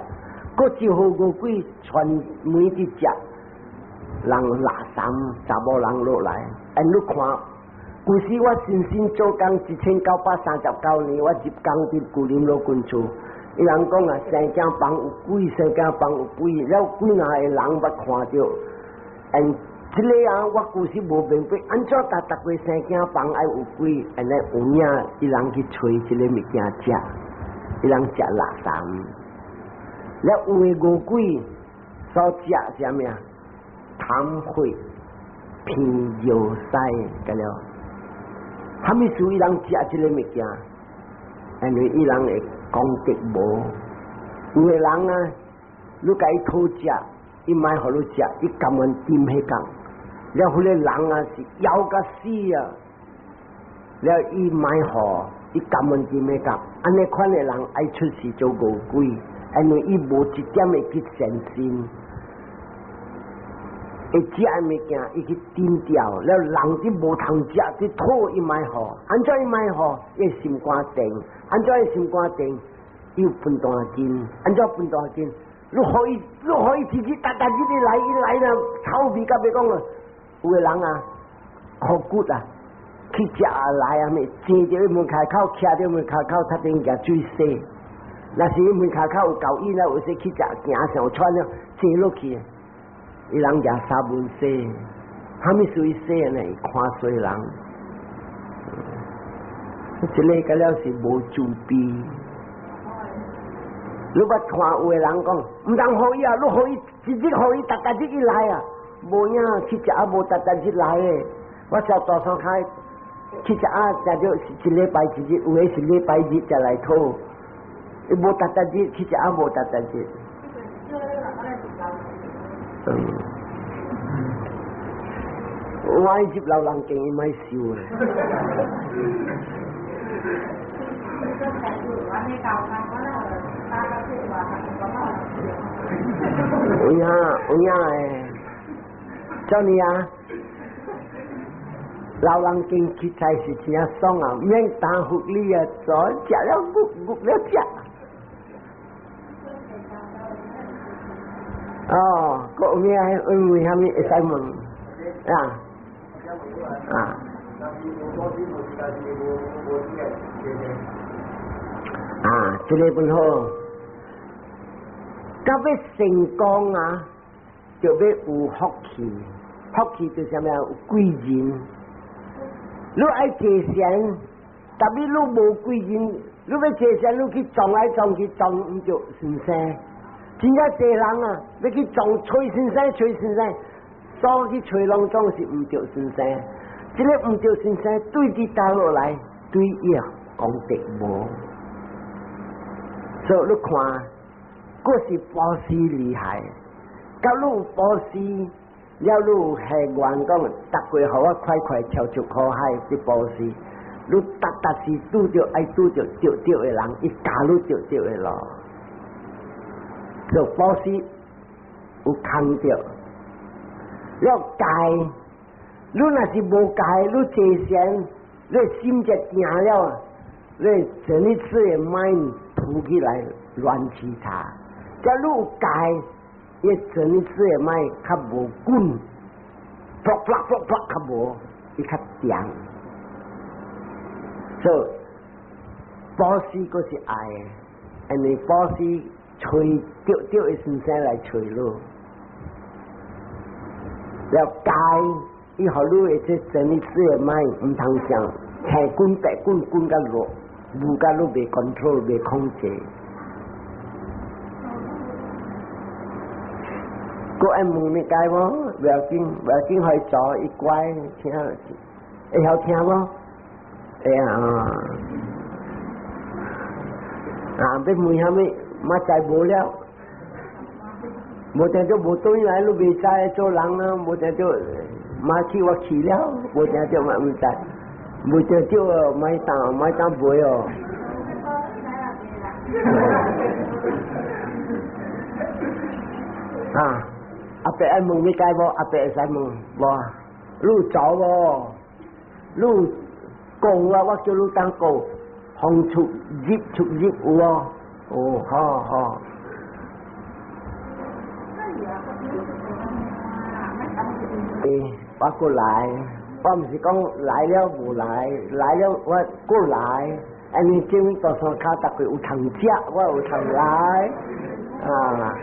閣一號餓鬼全每佇食人垃圾查某人落來，按你看，舊時我親身做工1939年，我入工佇舊林老君厝，伊人講啊，生羹房有鬼，生羹房有鬼，了幾若個人捌看著，按這个啊，我舊時無明白，按怎逐逐個生羹房愛有鬼，按呢有影伊人去揣這个物件食，伊人食垃圾。了有的餓鬼所食啥物啊？痰血、鼻尿屎，個了。啥物事伊人食這个物件？因為伊人會功德無。有的人啊，你共伊討食，伊莫予你食，伊甘願沉彼工。了，彼個人啊是枵甲死啊！了，伊莫予，伊甘願沉彼工。按呢款的人愛出世做餓鬼，因為伊無一點的去善心。會食的物件，伊去丟掉，了人佇無通食，佇討伊莫予，按怎伊莫予？伊心肝定，按怎伊心肝定？伊有分大金，按怎分大金？你予伊，你予伊直直逐逐日日來，伊來啦，臭味甲欲講啊！有的人啊，箍骨啊，去食來啊，咩？坐佇伊門跤口，徛佇門跤口，較頂舉水洗。若是伊門跤口有狗椅啦，有時去食行上穿了，坐落去，伊人舉沙文洗，啥物事伊洗呢？看衰人，這个個了是無慈悲。你捌看有的人講，毋通予伊啊！你予伊，一日予伊，逐逐日伊來啊，無影去食啊，無逐逐日來的。我小大山開去食啊，食著是一禮拜一日，有的是禮拜日才來討。伊無逐逐日去食啊，無逐逐日。我入老人間，伊莫收啊。有影有影的，做你啊！老人間起菜是真爽啊，免擔福利啊，做食了谷谷了食。哦，閣有咩？因為啥物會使問？啊啊！啊，這个本好，到欲成功啊，就欲有福氣，福氣就是啥物啊？有貴人。你愛坐禪，tapi 你無貴人，你欲坐禪，你去撞來撞去撞毋著先生。真正濟人啊，欲去撞揣先生，揣先生，所去揣攏總是毋著先生。這个毋著先生對佇倒落來，對伊功德無。所以你看，閣是布施厲害。假如有布施，了你有下願講，逐個予我快快跳出苦海去布施，你逐逐時拄著愛拄著著著的人，伊教你著著的咯。做布施有空著，了戒，你若是無戒，你坐禪，你心就定了，你整一次的 mind 浮起來亂七八，假如有戒，伊整一次的 mind 較無滾，噗噗噗噗較無，伊較定。所以布施閣是愛的，因為布施揣著著的先生來揣你，了戒，伊予你的這整一次的 mind 毋通想，青滾白滾滾甲落。無甲你袂 control 袂控制，閣愛問物解無？無要緊，無要緊，予伊做，伊乖，聽，會曉聽無？會啊。啊，欲問啥物，嘛知無了，無定做無轉來，你袂知做人啊，無定做嘛去我去了，無定做嘛毋知，無定做買當買當賣哦。啊，阿伯愛問你解無？阿伯會使問無？你有走無？你有講我，我叫你當講，風出入出入有無？哦，好好。欸，我閣來，我毋是講來了無來，來了我閣來。按呢證明大山跤逐個有通食，我有通來啊。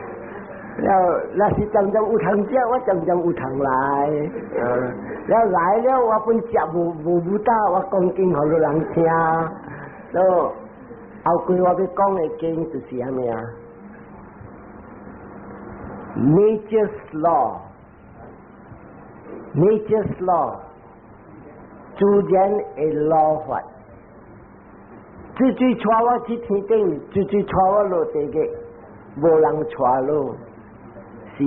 了，若是漸漸有通食，我漸漸有通來。啊，了來了我本食無無無膽，我講經予予人聽。了後幾我欲講的經就是啥物啊？Nature's law，Nature's law，自然的老法。最最帶我去天頂，最最帶我落地獄，無人帶落，是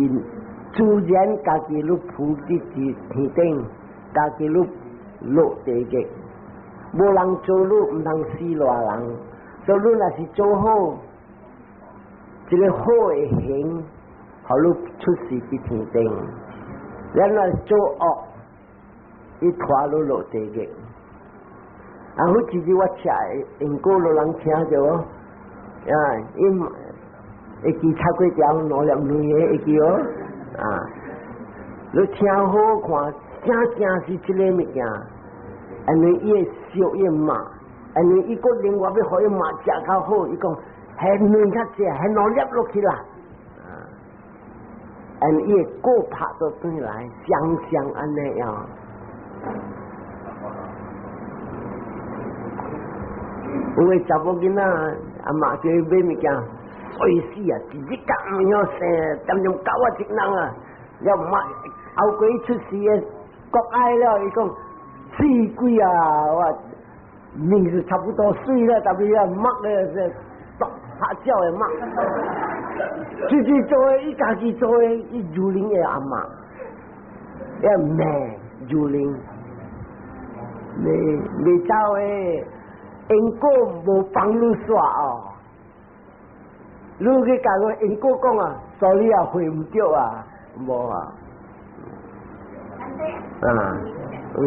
自然家己愈浮佇天頂，家己愈落地獄。無人做愈，毋通死偌人。所以你若是做好，這個好的行，予你出世佇天頂；你若是做惡，伊拖你落地獄。啊！好似日我聽因果路人聽著哦，啊，伊會記插過條兩粒卵的會記哦，啊，你聽好看，正正是這個物件，因為伊會燒伊會罵，因為伊閣另外欲予伊罵食較好，伊講還卵較濟，還兩粒落去啦，啊，因為伊會閣拍倒轉來，雙雙按呢樣。有的查某囡仔阿媽叫伊買物件，衰死啊！一日工毋曉生，點鐘九啊一人啊！了媽後過出事的國愛了，伊講死鬼啊！我命是差不多水了，但是啊，目咧是毒拍照的目，自己做的，伊家己做的，伊蹂躪的阿媽，要罵蹂躪，袂袂走的。因果無幫你煞哦，你去共我因果講啊，sorry 啊，回毋著啊，無啊。啊，嗯。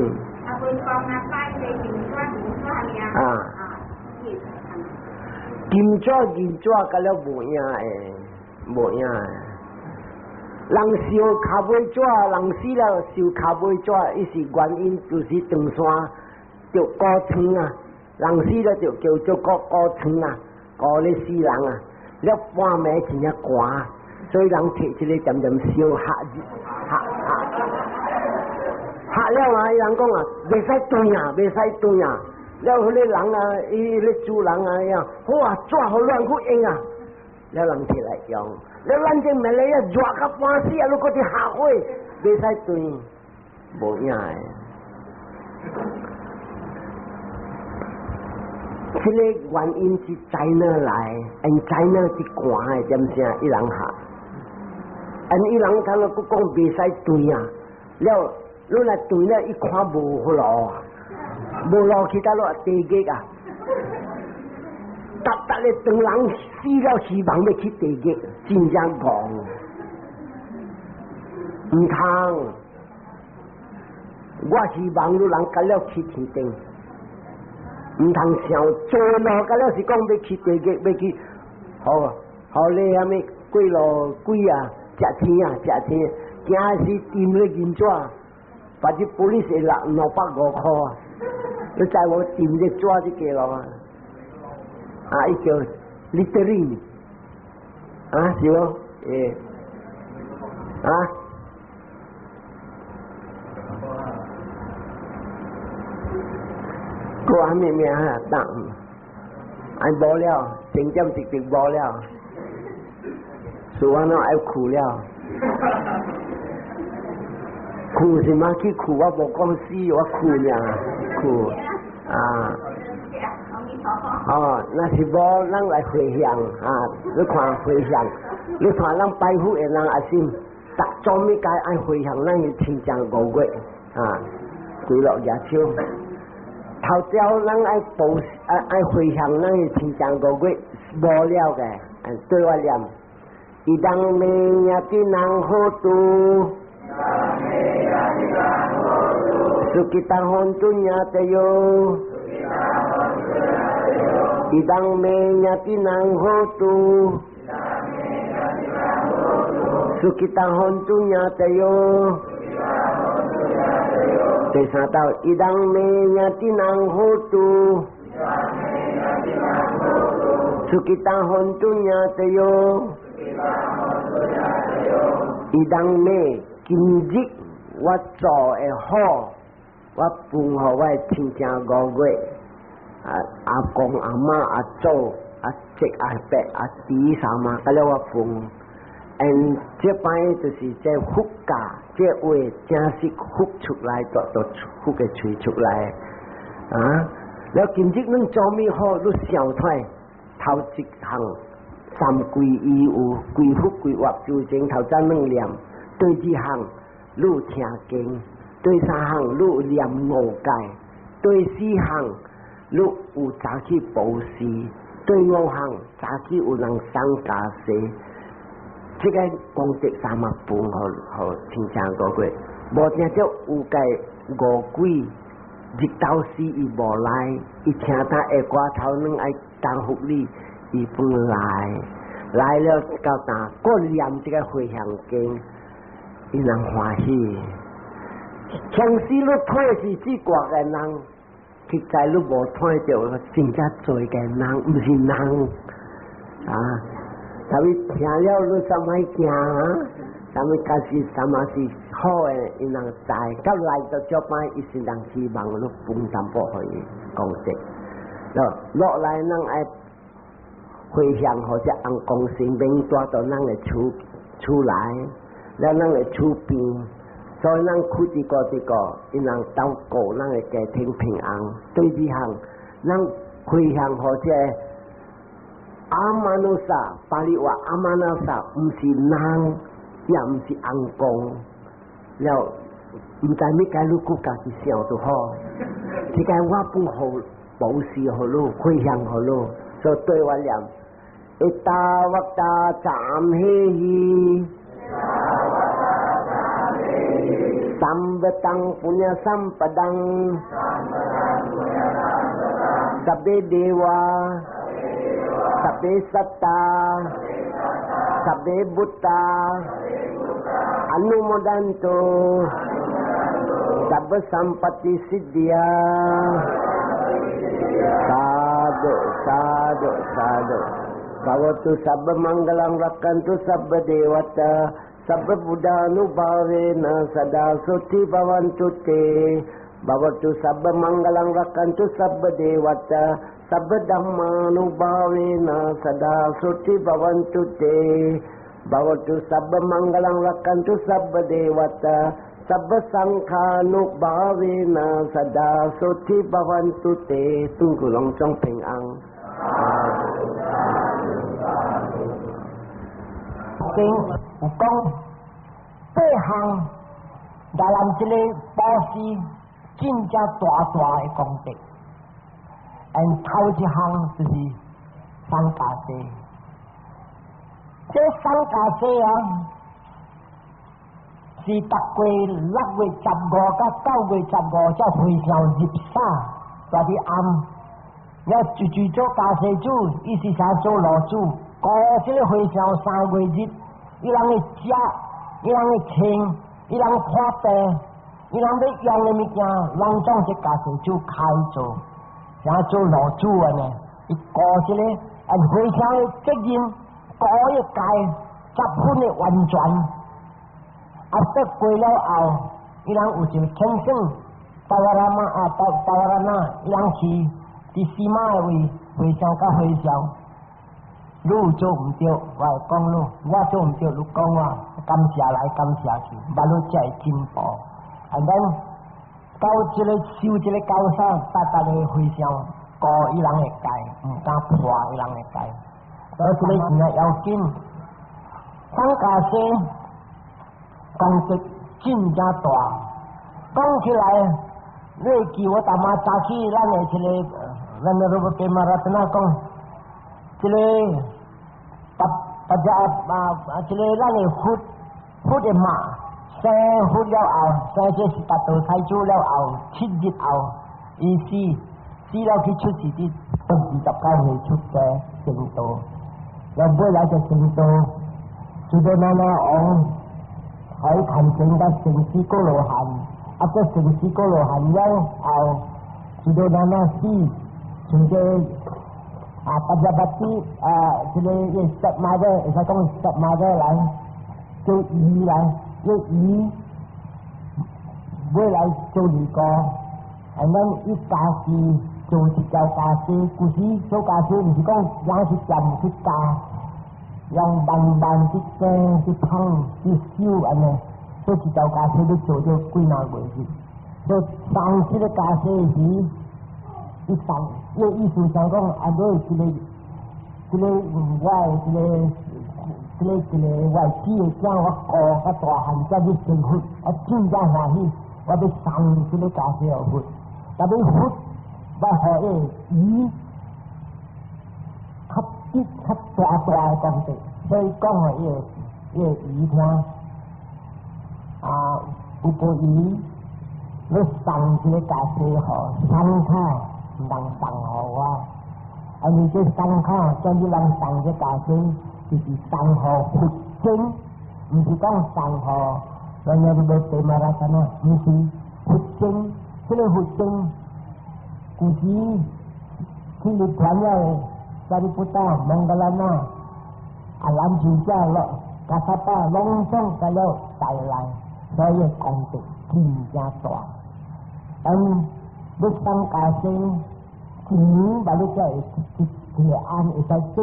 啊。金紙銀紙甲了無影的，無影的。人燒跤尾紙，人死了燒跤尾紙，伊是原因就是長山著高湯啊。人死了就叫做高高湯啊，高咧死人啊，了半暝真正寒，所以人摕這個漸漸燒嚇嚇嚇嚇了啊！人講啊，袂使斷啊，袂使斷啊！了彼個人啊，伊咧主人啊，樣好啊，紙予亂去用啊，了人摕來用，了咱這馬來亞熱甲半死啊，你閣佇下火，袂使斷，無影的。這個原因是在哪來？因在哪是寒的，點聲伊人嚇？因伊人頭路閣講袂使斷啊！了，你若斷了，伊看無路啊，無路去倒落地獄啊！逐逐个當人死了，希望欲去地獄，真正戇，毋通。我希望你人甲了去天頂。毋通想做路，甲了是講欲去地獄，欲去，好好咧，啥物過路鬼啊，食天啊，食天，驚死掂咧銀紙，或者 police 會落250塊啊！你知無掂咧紙這個路啊？啊，伊叫 littering，啊是無？欸，啊？個啥物名啊？當，愛無了，真正直直無了，所以我愛睏了，睏是嘛去睏？我無講死，我睏爾，睏啊。哦，若是無，咱來回向啊！你看回向，你看咱拜佛的人也是，逐做物該愛回向，咱的親情五月啊，跪落舉手。頭條咱愛布愛愛回向，咱的親情五月無了嘅，對我念，idam me ñātinam hotu，sukhita hontu ñātayo。Idam me ñātinam hotu，sukhita hontu ñātayo。第三道，idam me ñātinam hotu，sukhita hontu ñātayo。Idam me 今日我做的好，我分予我的親情五月。啊，阿公阿媽阿祖阿叔阿伯阿弟啥嘛，佮了我分。嗯，這擺就是這佛教，這話正式佛出來，都都佛的喙出來。啊，了今日恁做物好，你想出來頭一項三歸依有，歸佛歸法究竟頭早兩念，第二項你有聽經，第三項你有念五戒，第四項你有早起布施，第五項早起有人送袈裟，這個功德三嘛分予予親情五月，無聽著有個餓鬼日頭時伊無來，伊聽到下歌頭攏愛降福你，伊本來來了到呾，閣念這個回向經，伊人歡喜。平時你睇是這國的人，實在你無睇著真正濟个人，毋是人啊！特別聽了你怎麼驚啊？啥物假是啥物是好的，伊人知，到來到這擺，伊是人希望你分淡薄予伊功德。落落來，咱愛回向予這尪公神明帶到咱的厝厝內，了咱的厝邊。所以咱去一個一個，伊人鬥顧咱的家庭平安。對這項，咱回向予這 amanussa，巴利話 amanussa，毋是人，也毋是尪公，了毋知欲共你閣家己想就好。這個我分予布施予你，回向予你，所以對我念，ettāvatā ca amhehi。Sambhatam puñña sampadam sabbe deva sabbe satta sabbe bhutta anumodantu sabba sampatti siddhiya. Sadhu, sadhu, sadhu. Bhavatu sabba mangalam rakkhantu sabba devata sabba buddhanubhavena sada soti bhavantu te. Bhavatu sabba mangalam rakkhantu sabba devata sabba dhammanubhavena sada soti bhavantu te. Bhavatu sabba mangalam rakkhantu sabba devata sabba sanghanubhavena sada soti bhavantu te. 願予攏總平安。經有講八項，來咱這個布施真正大大的功德。嗯，頭一項就是送袈裟，這送袈裟啊，是逐過6月15佮9月15才和尚入山，在佇暗，了就就做袈裟主，伊是啥做爐主，顧這個和尚3月日，伊人會食，伊人會穿，伊人破病，伊人欲用的物件，攏總這袈裟主開做，啥做爐主的呢？伊顧這個，按和尚的責任，顧一界十分的完全。啊，得過了後，伊人有一個天生，巴拉拉瑪啊，巴巴拉拉那，伊人去佇寺媽的位，和尚佮和尚，你有做毋對，我會講你；我做毋對，你講我，感謝來感謝去，萬你才會進步。啊，咱到這個修這個高山，逐逐個和尚，顧伊人的戒，毋敢破伊人的戒。所以這個真正要緊。送袈裟功德真正大，講起來，你會記我逐馬早起，咱的這個，咱的羅伯馬拉怎啊講？這個，大大家啊，這個咱的佛佛的媽生佛了後，生這是達到太祖了後，7日後，伊死死了去出世佇29歲出家成道，然後尾來就成道，蘇多那那王可以看成個成四果羅漢，啊個成四果羅漢了後，蘇多那那死，像這啊巴扎巴蒂啊，這個伊 stepmother，會使講 stepmother 來做姨來，做姨尾來做二哥，啊咱伊家己做一條家私，古時做家私，毋是講人去掂去加，用慢慢去整去燙去修按呢，做一條家私要做咗幾若月去。所以送這個家私時，伊送，伊意思就講啊，你這個這個我的這個這個這個我的姊的囝，我顧較大漢才欲成佛，我真正歡喜，我欲送這個家私予佛，特別佛。我予伊魚較直較大大的功德，所以講予伊個伊個魚聽啊，有部魚，你送這個家私予桑卡，毋通送予我，啊，你這桑卡將你人送這家私，就是送予佛尊，毋是講送予咱那個地馬拉山啊，毋是佛尊，這個佛尊。古時去入團了，沙利布達、蒙格蘭納、阿蘭尊者咯、加薩巴，攏總甲了帶來，所以功德真正大。嗯，欲送家私，一年把你才會一一個案會使。